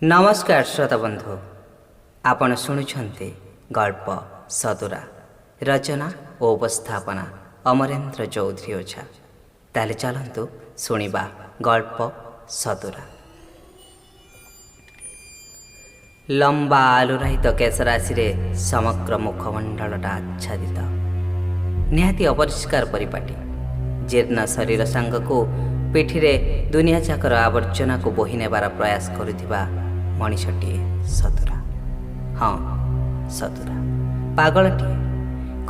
ନମସ୍କାର ଶ୍ରୋତାବନ୍ଧୁ, ଆପଣ ଶୁଣୁଛନ୍ତି ଗଳ୍ପ ସଦୁରା, ରଚନା ଓ ଉପସ୍ଥାପନା ଅମରେନ୍ଦ୍ର ଚୌଧୁରୀ ଓଝା। ତାହେଲେ ଚାଲନ୍ତୁ ଶୁଣିବା ଗଳ୍ପ ସଦୁରା। ଲମ୍ବା ଆଲୁରାହିତ କେଶରାଶିରେ ସମଗ୍ର ମୁଖମଣ୍ଡଳଟା ଆଚ୍ଛାଦିତ। ନିହାତି ଅପରିଷ୍କାର ପରିପାଟି। ଜୀର୍ଣ୍ଣ ଶରୀର ସାଙ୍ଗକୁ ପିଠିରେ ଦୁନିଆ ଯାକର ଆବର୍ଜନାକୁ ବୋହି ନେବାର ପ୍ରୟାସ କରୁଥିବା ମଣିଷଟିଏ ସଦୁରା। ହଁ, ସଦୁରା ପାଗଳଟିଏ।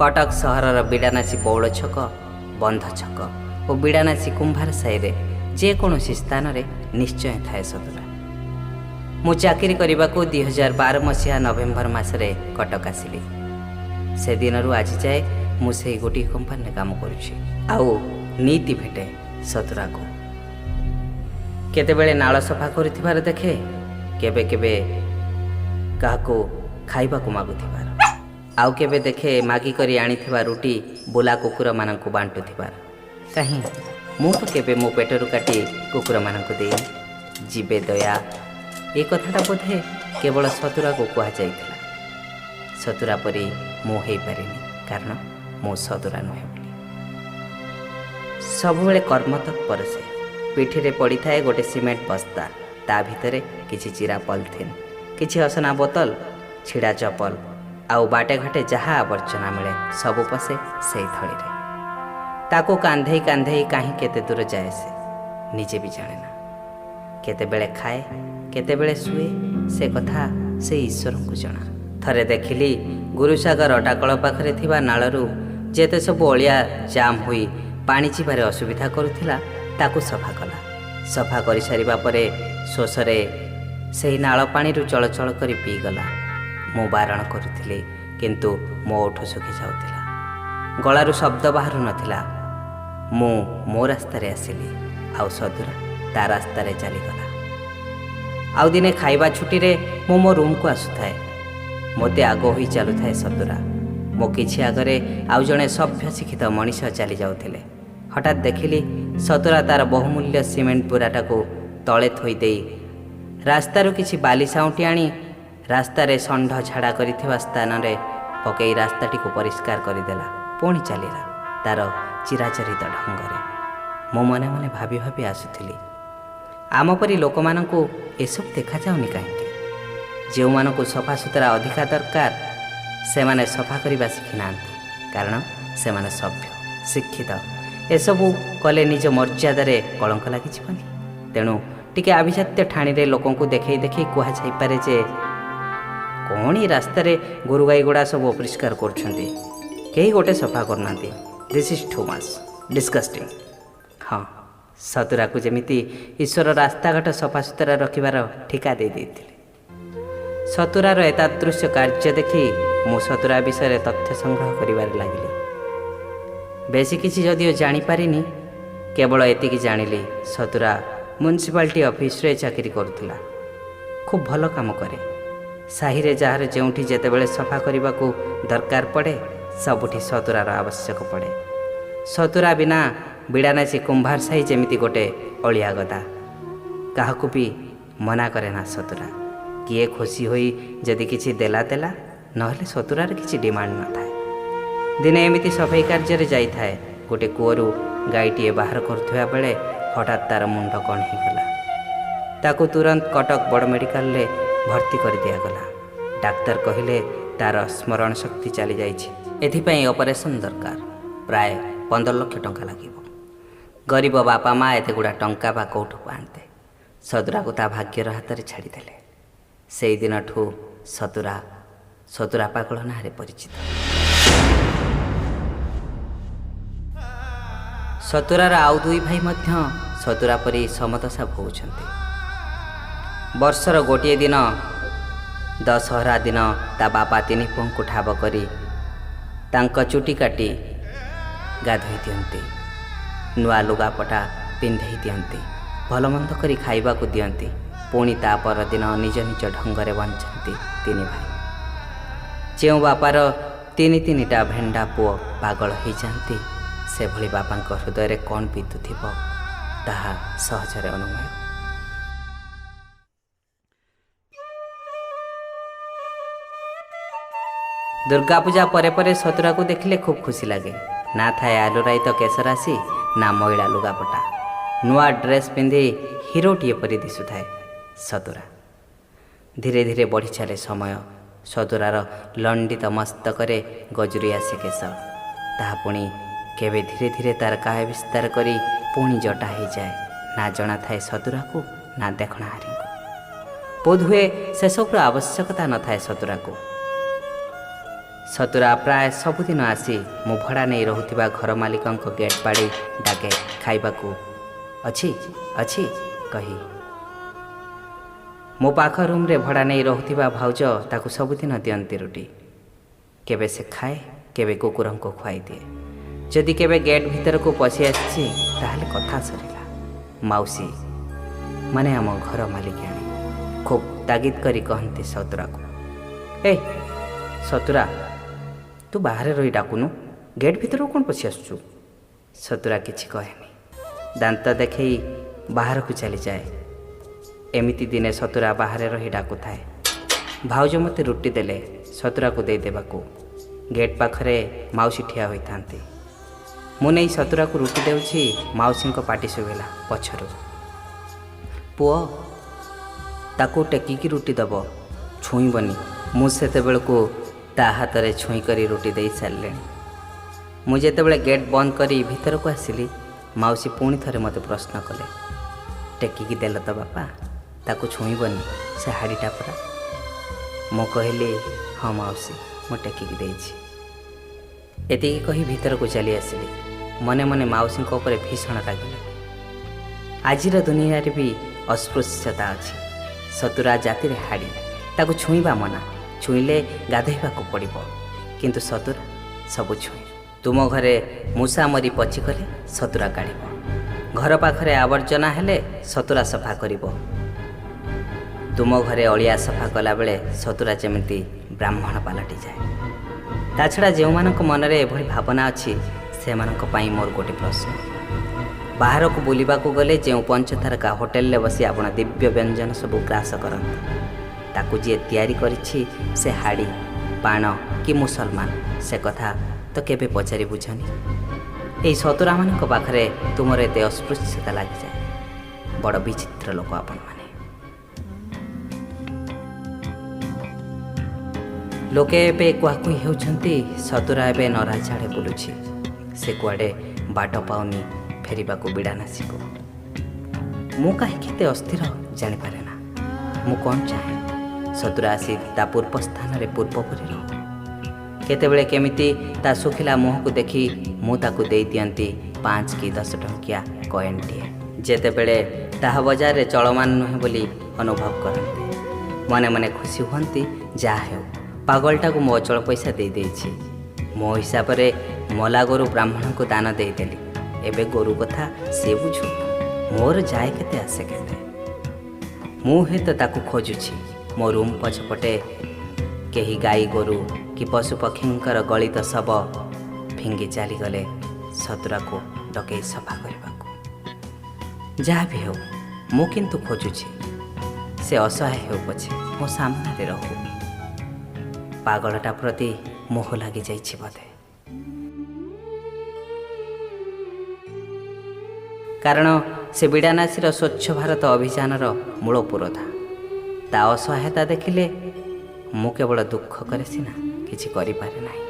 କଟକ ସହରର ବିଡ଼ାନାସୀ ବଉଳ ଛକ, ବନ୍ଧ ଛକ ଓ ବିଡ଼ାନାସୀ କୁମ୍ଭାର ସାହିରେ ଯେକୌଣସି ସ୍ଥାନରେ ନିଶ୍ଚୟ ଥାଏ ସଦୁରା। ମୁଁ ଚାକିରି କରିବାକୁ 2012 ମସିହା ନଭେମ୍ବର ମାସରେ କଟକ ଆସିଲି। ସେଦିନରୁ ଆଜି ଯାଏ ମୁଁ ସେଇ ଗୋଟିଏ କମ୍ପାନୀରେ କାମ କରୁଛି ଆଉ ନୀତି ଭେଟେ ସଦୁରାକୁ। କେତେବେଳେ ନାଳ ସଫା କରୁଥିବାର ଦେଖେ, କେବେ କେବେ କାହାକୁ ଖାଇବାକୁ ମାଗୁଥିବାର, ଆଉ କେବେ ଦେଖେ ମାଗି କରି ଆଣିଥିବା ରୁଟି ବୁଲା କୁକୁରମାନଙ୍କୁ ବାଣ୍ଟୁଥିବାର। କାହିଁ ମୁଁ ତ କେବେ ମୋ ପେଟରୁ କାଟି କୁକୁରମାନଙ୍କୁ ଦେଇନି। ଯିବେ ଦୟା, ଏ କଥାଟା ବୋଧେ କେବଳ ସତୁରାକୁ କୁହାଯାଇଥିଲା। ସତୁରା ପରି ମୁଁ ହେଇପାରିନି, କାରଣ ମୁଁ ସତୁରା ନୁହେଁ ବୋଲି। ସବୁବେଳେ କର୍ମତତ୍ପର ସେ। ପିଠିରେ ପଡ଼ିଥାଏ ଗୋଟେ ସିମେଣ୍ଟ ବସ୍ତା, ତା ଭିତରେ କିଛି ଚିରା ପଲିଥିନ୍, କିଛି ଅସନା ବୋତଲ, ଛିଡ଼ା ଚପଲ ଆଉ ବାଟେ ଘାଟେ ଯାହା ଆବର୍ଜନା ମିଳେ ସବୁ ପଶେ ସେଇ ଥଳିରେ। ତାକୁ କାନ୍ଧେଇ କାନ୍ଧେଇ କାହିଁ କେତେ ଦୂର ଯାଏ ସେ ନିଜେ ବି ଜାଣେ ନା। କେତେବେଳେ ଖାଏ, କେତେବେଳେ ଶୁଏ, ସେ କଥା ସେ ଈଶ୍ୱରଙ୍କୁ ଜଣା। ଥରେ ଦେଖିଲି ଗୁରୁସାଗର ଅଟାକଳ ପାଖରେ ଥିବା ନାଳରୁ ଯେତେ ସବୁ ଅଳିଆ ଜାମ୍ ହୋଇ ପାଣି ଯିବାରେ ଅସୁବିଧା କରୁଥିଲା ତାକୁ ସଫା କଲା। ସଫା କରିସାରିବା ପରେ ଶୋଷରେ ସେହି ନାଳ ପାଣିରୁ ଚଳଚଳ କରି ପିଇଗଲା। ମୁଁ ବାରଣ କରୁଥିଲି, କିନ୍ତୁ ମୋ ଓଠ ଶୁଖି ଯାଉଥିଲା, ଗଳାରୁ ଶବ୍ଦ ବାହାରୁ ନଥିଲା। ମୁଁ ମୋ ରାସ୍ତାରେ ଆସିଲି ଆଉ ସଦୁରା ତା ରାସ୍ତାରେ ଚାଲିଗଲା। ଆଉ ଦିନେ ଖାଇବା ଛୁଟିରେ ମୁଁ ମୋ ରୁମ୍କୁ ଆସୁଥାଏ। ମୋତେ ଆଗ ହୋଇ ଚାଲୁଥାଏ ସଦୁରା। ମୋ କିଛି ଆଗରେ ଆଉ ଜଣେ ସଭ୍ୟ ଶିକ୍ଷିତ ମଣିଷ ଚାଲି ଯାଉଥିଲେ। ହଠାତ୍ ଦେଖିଲି ସତୁରା ତାର ବହୁମୂଲ୍ୟ ସିମେଣ୍ଟ ବୁରାଟାକୁ ତଳେ ଥୋଇଦେଇ ରାସ୍ତାରୁ କିଛି ବାଲି ସାଉଁଟି ଆଣି ରାସ୍ତାରେ ଷଣ୍ଢ ଝାଡ଼ା କରିଥିବା ସ୍ଥାନରେ ପକେଇ ରାସ୍ତାଟିକୁ ପରିଷ୍କାର କରିଦେଲା। ପୁଣି ଚାଲିଲା ତାର ଚିରାଚରିତ ଢଙ୍ଗରେ। ମୁଁ ମନେ ମନେ ଭାବି ଭାବି ଆସୁଥିଲି, ଆମ ପରି ଲୋକମାନଙ୍କୁ ଏସବୁ ଦେଖାଯାଉନି କାହିଁକି? ଯେଉଁମାନଙ୍କୁ ସଫାସୁତୁରା ଅଧିକା ଦରକାର ସେମାନେ ସଫା କରିବା ଶିଖିନାହାନ୍ତି, କାରଣ ସେମାନେ ସଭ୍ୟ ଶିକ୍ଷିତ। ଏସବୁ କଲେ ନିଜ ମର୍ଯ୍ୟାଦାରେ କଳଙ୍କ ଲାଗିଯିବନି। ତେଣୁ ଟିକେ ଆଭିଜାତ୍ୟ ଠାଣିରେ ଲୋକଙ୍କୁ ଦେଖେଇ ଦେଖେଇ କୁହାଯାଇପାରେ ଯେ କ'ଣ ଏ ରାସ୍ତାରେ ଗୋରୁଗାଈ ଗୁଡ଼ା ସବୁ ଅପରିଷ୍କାର କରୁଛନ୍ତି, କେହି ଗୋଟେ ସଫା କରୁନାହାନ୍ତି। This is too much disgusting. ହଁ, ସତୁରାକୁ ଯେମିତି ଈଶ୍ୱର ରାସ୍ତାଘାଟ ସଫାସୁତୁରା ରଖିବାର ଠିକା ଦେଇ ଦେଇଥିଲେ। ସତୁରାର ଏତାଦୃଶ୍ୟ କାର୍ଯ୍ୟ ଦେଖି ମୁଁ ସତୁରା ବିଷୟରେ ତଥ୍ୟ ସଂଗ୍ରହ କରିବାରେ ଲାଗିଲି। ବେଶୀ କିଛି ଯଦିଓ ଜାଣିପାରିନି, କେବଳ ଏତିକି ଜାଣିଲି ସତୁରା ମ୍ୟୁନିସିପାଲିଟି ଅଫିସରେ ଚାକିରି କରୁଥିଲା। ଖୁବ୍ ଭଲ କାମ କରେ। ସାହିରେ ଯାହାର ଯେଉଁଠି ଯେତେବେଳେ ସଫା କରିବାକୁ ଦରକାର ପଡ଼େ ସବୁଠି ସତୁରାର ଆବଶ୍ୟକ ପଡ଼େ। ସତୁରା ବିନା ବିଡ଼ାନାସୀ କୁମ୍ଭାର ସାହି ଯେମିତି ଗୋଟେ ଅଳିଆ ଗଦା। କାହାକୁ ବି ମନା କରେ ନା ସତୁରା। କିଏ ଖୁସି ହୋଇ ଯଦି କିଛି ଦେଲା ଦେଲା, ନହେଲେ ସତୁରାର କିଛି ଡିମାଣ୍ଡ ନଥାଏ। ଦିନେ ଏମିତି ସଫେଇ କାର୍ଯ୍ୟରେ ଯାଇଥାଏ। ଗୋଟେ କୂଅରୁ ଗାଈଟିଏ ବାହାର କରୁଥିବା ବେଳେ ହଠାତ୍ ତାର ମୁଣ୍ଡ କ'ଣ ହେଇଗଲା। ତାକୁ ତୁରନ୍ତ କଟକ ବଡ଼ ମେଡ଼ିକାଲରେ ଭର୍ତ୍ତି କରିଦିଆଗଲା। ଡାକ୍ତର କହିଲେ ତାର ସ୍ମରଣ ଶକ୍ତି ଚାଲିଯାଇଛି, ଏଥିପାଇଁ ଅପରେସନ୍ ଦରକାର। ପ୍ରାୟ 15 ଲକ୍ଷ ଟଙ୍କା ଲାଗିବ। ଗରିବ ବାପା ମା ଏତେଗୁଡ଼ା ଟଙ୍କା ବା କେଉଁଠୁ ପାଆନ୍ତେ? ସଦୁରାକୁ ତା ଭାଗ୍ୟର ହାତରେ ଛାଡ଼ିଦେଲେ। ସେଇଦିନଠୁ ସତୁରା ସତୁରା ପାଗଳ ନାଁରେ ପରିଚିତ। ସତୁରାର ଆଉ ଦୁଇ ଭାଇ ମଧ୍ୟ ସତୁରା ପରି ସମଦଶା ଭୋଗୁଛନ୍ତି। ବର୍ଷର ଗୋଟିଏ ଦିନ ଦଶହରା ଦିନ ତା ବାପା ତିନି ପୁଅଙ୍କୁ ଠାବ କରି ତାଙ୍କ ଚୁଟି କାଟି ଗାଧୋଇ ଦିଅନ୍ତି, ନୂଆ ଲୁଗାପଟା ପିନ୍ଧେଇ ଦିଅନ୍ତି, ଭଲମନ୍ଦ କରି ଖାଇବାକୁ ଦିଅନ୍ତି। ପୁଣି ତା ପରଦିନ ନିଜ ନିଜ ଢଙ୍ଗରେ ବଞ୍ଚନ୍ତି ତିନି ଭାଇ। ଯେଉଁ ବାପାର ତିନି ତିନିଟା ଭେଣ୍ଡା ପୁଅ ପାଗଳ ହେଇଯାଆନ୍ତି, ସେଭଳି ବାପାଙ୍କ ହୃଦୟରେ କ'ଣ ବିତୁଥିବ ତାହା ସହଜରେ ଅନୁମେୟ। ଦୁର୍ଗାପୂଜା ପରେ ପରେ ସତୁରାକୁ ଦେଖିଲେ ଖୁବ୍ ଖୁସି ଲାଗେ। ନା ଥାଏ ଆଲୁରାଇତ କେଶରାଶି, ନା ମଇଳା ଲୁଗାପଟା। ନୂଆ ଡ୍ରେସ୍ ପିନ୍ଧି ହିରୋଟିଏ ପରି ଦିଶୁଥାଏ ସତୁରା। ଧୀରେ ଧୀରେ ବଢ଼ି ଚାଲେ ସମୟ। ସତୁରାର ଲଣ୍ଡିତ ମସ୍ତକରେ ଗଜୁରି ଆସେ କେଶ। ତାହା ପୁଣି କେବେ ଧୀରେ ଧୀରେ ତାର କାୟ ବିସ୍ତାର କରି ପୁଣି ଜଟା ହେଇଯାଏ। ନା ଜଣା ଥାଏ ସତୁରାକୁ, ନା ଦେଖଣାହାରୀଙ୍କୁ। ବୋଧହୁଏ ସେସବୁର ଆବଶ୍ୟକତା ନଥାଏ ସତୁରାକୁ। ସତୁରା ପ୍ରାୟ ସବୁଦିନ ଆସି ମୁଁ ଭଡ଼ା ନେଇ ରହୁଥିବା ଘର ମାଲିକଙ୍କ ଗେଟ୍ ବାଡ଼େଇ ଡାକେ, ଖାଇବାକୁ ଅଛି ଅଛି କହି। ମୋ ପାଖ ରୁମ୍ରେ ଭଡ଼ା ନେଇ ରହୁଥିବା ଭାଉଜ ତାକୁ ସବୁଦିନ ଦିଅନ୍ତି ରୁଟି। କେବେ ସେ ଖାଏ, କେବେ କୁକୁରଙ୍କୁ ଖୁଆଇ ଦିଏ। ଯଦି କେବେ ଗେଟ୍ ଭିତରକୁ ପଶି ଆସିଛି, ତାହେଲେ କଥା ସରିଲା। ମାଉସୀ, ମାନେ ଆମ ଘର ମାଲିକାଣୀ, ଖୁବ୍ ତାଗିଦ କରି କହନ୍ତି ସତୁରାକୁ, ଏ ସତୁରା, ତୁ ବାହାରେ ରହି ଡାକୁନୁ, ଗେଟ୍ ଭିତରକୁ କ'ଣ ପଶି ଆସୁଛୁ? ସତୁରା କିଛି କହେନି, ଦାନ୍ତ ଦେଖେଇ ବାହାରକୁ ଚାଲିଯାଏ। ଏମିତି ଦିନେ ସତୁରା ବାହାରେ ରହି ଡାକୁଥାଏ। ଭାଉଜ ମୋତେ ରୁଟି ଦେଲେ ସତୁରାକୁ ଦେଇଦେବାକୁ। ଗେଟ୍ ପାଖରେ ମାଉସୀ ଠିଆ ହୋଇଥାନ୍ତି। ମୁଁ ନେଇ ସତୁରାକୁ ରୁଟି ଦେଉଛି, ମାଉସୀଙ୍କ ପାଟି ଶୁଭିଲା ପଛରୁ, ପୁଅ, ତାକୁ ଟେକିକି ରୁଟି ଦେବ, ଛୁଇଁବନି। ମୁଁ ସେତେବେଳକୁ ତା ହାତରେ ଛୁଇଁ କରି ରୁଟି ଦେଇ ସାରିଲିଣି। ମୁଁ ଯେତେବେଳେ ଗେଟ୍ ବନ୍ଦ କରି ଭିତରକୁ ଆସିଲି, ମାଉସୀ ପୁଣି ଥରେ ମୋତେ ପ୍ରଶ୍ନ କଲେ, ଟେକିକି ଦେଲ ତ ବାପା, ତାକୁ ଛୁଇଁବନି, ସେ ହାଡ଼ିଟା ପରା। ମୁଁ କହିଲି, ହଁ ମାଉସୀ, ମୁଁ ଟେକିକି ଦେଇଛି। ଏତିକି କହି ଭିତରକୁ ଚାଲି ଆସିଲି। ମନେ ମନେ ମାଉସୀଙ୍କ ଉପରେ ଭୀଷଣ ରାଗିଲି। ଆଜିର ଦୁନିଆରେ ବି ଅସ୍ପୃଶ୍ୟତା ଅଛି। ସତୁରା ଜାତିରେ ହାଡ଼ି, ତାକୁ ଛୁଇଁବା ମନା, ଛୁଇଁଲେ ଗାଧୋଇବାକୁ ପଡ଼ିବ। କିନ୍ତୁ ସତୁରା ସବୁ ଛୁଏଁ। ତୁମ ଘରେ ମୂଷା ମରି ପଚିଗଲେ ସତୁରା କାଢ଼ିବ। ଘର ପାଖରେ ଆବର୍ଜନା ହେଲେ ସତୁରା ସଫା କରିବ। ତୁମ ଘରେ ଅଳିଆ ସଫା କଲାବେଳେ ସତୁରା ଯେମିତି ବ୍ରାହ୍ମଣ ପାଲଟିଯାଏ। ତା ଛଡ଼ା ଯେଉଁମାନଙ୍କ ମନରେ ଏଭଳି ଭାବନା ଅଛି, ସେମାନଙ୍କ ପାଇଁ ମୋର ଗୋଟେ ପ୍ରଶ୍ନ। ବାହାରକୁ ବୁଲିବାକୁ ଗଲେ ଯେଉଁ ପଞ୍ଚତାରକା ହୋଟେଲରେ ବସି ଆପଣ ଦିବ୍ୟ ବ୍ୟଞ୍ଜନ ସବୁ ଗ୍ରାସ କରନ୍ତି, ତାକୁ ଯିଏ ତିଆରି କରିଛି ସେ ହାଡ଼ି, ପାଣ କି ମୁସଲମାନ, ସେ କଥା ତ କେବେ ପଚାରି ବୁଝନି? ଏହି ସତୁରାମାନଙ୍କ ପାଖରେ ତୁମର ଏତେ ଅସ୍ପୃଶ୍ୟତା ଲାଗିଯାଏ। ବଡ଼ ବିଚିତ୍ର ଲୋକ ଆପଣମାନେ। ଲୋକେ ଏବେ କୁହାକୁହି ହେଉଛନ୍ତି, ସତୁରା ଏବେ ନରାଜ ଆଡ଼େ ବୁଲୁଛି। ସେ କୁଆଡ଼େ ବାଟ ପାଉନି ଫେରିବାକୁ ବିଡ଼ାନାସୀକୁ। ମୁଁ କାହିଁକି ଏତେ ଅସ୍ଥିର ଜାଣିପାରେ ନା। ମୁଁ କ'ଣ ଚାହେଁ? ସତୁରା ଆସି ତା ପୂର୍ବ ସ୍ଥାନରେ ପୂର୍ବ ପରି ରହୁ। କେତେବେଳେ କେମିତି ତା ଶୁଖିଲା ମୁହଁକୁ ଦେଖି ମୁଁ ତାକୁ ଦେଇଦିଅନ୍ତି 5 କି 10 ଟଙ୍କିଆ କଏନ୍ଟିଏ, ଯେତେବେଳେ ତାହା ବଜାରରେ ଚଳମାନ ନୁହେଁ ବୋଲି ଅନୁଭବ କରନ୍ତି। ମନେ ମନେ ଖୁସି ହୁଅନ୍ତି, ଯାହା ହେଉ ପାଗଳଟାକୁ ମୁଁ ଅଚଳ ପଇସା ଦେଇଦେଇଛି। ମୋ ହିସାବରେ ମଲା ଗୋରୁ ବ୍ରାହ୍ମଣଙ୍କୁ ଦାନ ଦେଇଦେଲି, ଏବେ ଗୋରୁ କଥା ସେ ବୁଝୁ, ମୋର ଯାଏ କେତେ ଆସେ କେତେ। ମୁଁ ହୁଏତ ତାକୁ ଖୋଜୁଛି। ମୋ ରୁମ୍ ପଛପଟେ କେହି ଗାଈ ଗୋରୁ କି ପଶୁପକ୍ଷୀଙ୍କର ଗଳିତ ଶବ ଫିଙ୍ଗି ଚାଲିଗଲେ ସତୁରାକୁ ଡକେଇ ସଫା କରିବାକୁ। ଯାହା ବି ହେଉ ମୁଁ କିନ୍ତୁ ଖୋଜୁଛି। ସେ ଅସହାୟ ହେଉ ପଛେ ମୋ ସାମ୍ନାରେ ରହୁ। ପାଗଳଟା ପ୍ରତି ମୋହ ଲାଗିଯାଇଛି ବୋଧେ। କାରଣ ସେ ବିଡ଼ାନାସୀର ସ୍ୱଚ୍ଛ ଭାରତ ଅଭିଯାନର ମୂଳ ପୁରୋଧା। ତା ଅସହାୟତା ଦେଖିଲେ ମୁଁ କେବଳ ଦୁଃଖ କରେ ସିନା, କିଛି କରିପାରେ ନାହିଁ।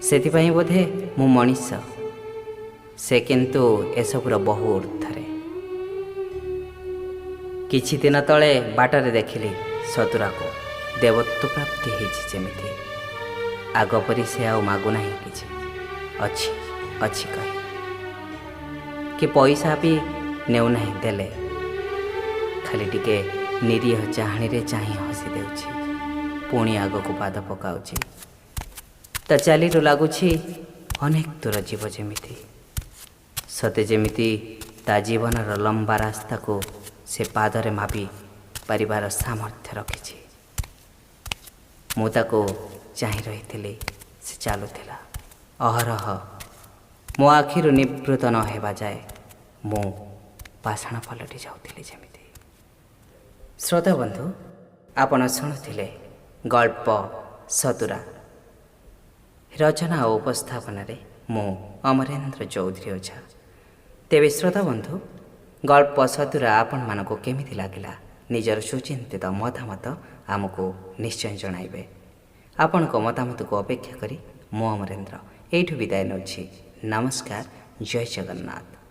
ସେଥିପାଇଁ ବୋଧେ ମୁଁ ମଣିଷ, ସେ କିନ୍ତୁ ଏସବୁର ବହୁ ଊର୍ଦ୍ଧ୍ୱରେ। କିଛି ଦିନ ତଳେ ବାଟରେ ଦେଖିଲି ସତୁରାକୁ, ଦେବତ୍ୱ ପ୍ରାପ୍ତି ହେଇଛି ଯେମିତି। ଆଗ ପରି ସେ ଆଉ ମାଗୁନାହିଁ କିଛି, ଅଛି ଅଛି କହି, କି ପଇସା ବି ନେଉନାହିଁ ଦେଲେ। ଖାଲି ଟିକେ ନିରୀହ ଚାହାଣୀରେ ଚାହିଁ ହସି ଦେଉଛି, ପୁଣି ଆଗକୁ ପାଦ ପକାଉଛି। ତା ଚାଲିରୁ ଲାଗୁଛି ଅନେକ ଦୂର ଯିବ ଯେମିତି, ସତେ ଯେମିତି ତା ଜୀବନର ଲମ୍ବା ରାସ୍ତାକୁ ସେ ପାଦରେ ମାପି ପାରିବାର ସାମର୍ଥ୍ୟ ରଖିଛି। ମୁଁ ତାକୁ ଚାହିଁ ରହିଥିଲି, ସେ ଚାଲୁଥିଲା ଅହରହ। ମୋ ଆଖିରୁ ନିବୃତ୍ତ ନ ହେବା ଯାଏ ମୁଁ ପାଷାଣ ପାଲଟି ଯାଉଥିଲି ଯେମିତି। ଶ୍ରୋତା ବନ୍ଧୁ, ଆପଣ ଶୁଣୁଥିଲେ ଗଳ୍ପ ସତୁରା। ରଚନା ଓ ଉପସ୍ଥାପନାରେ ମୁଁ ଅମରେନ୍ଦ୍ର ଚୌଧୁରୀ ଓଝା। ତେବେ ଶ୍ରୋତା ବନ୍ଧୁ, ଗଳ୍ପ ସଦୁରା ଆପଣମାନଙ୍କୁ କେମିତି ଲାଗିଲା, ନିଜର ସୁଚିନ୍ତିତ ମତାମତ ଆମକୁ ନିଶ୍ଚୟ ଜଣାଇବେ। ଆପଣଙ୍କ ମତାମତକୁ ଅପେକ୍ଷା କରି ମୁଁ ଅମରେନ୍ଦ୍ର ଏଇଠୁ ବିଦାୟ ନେଉଛି। ନମସ୍କାର, ଜୟ ଜଗନ୍ନାଥ।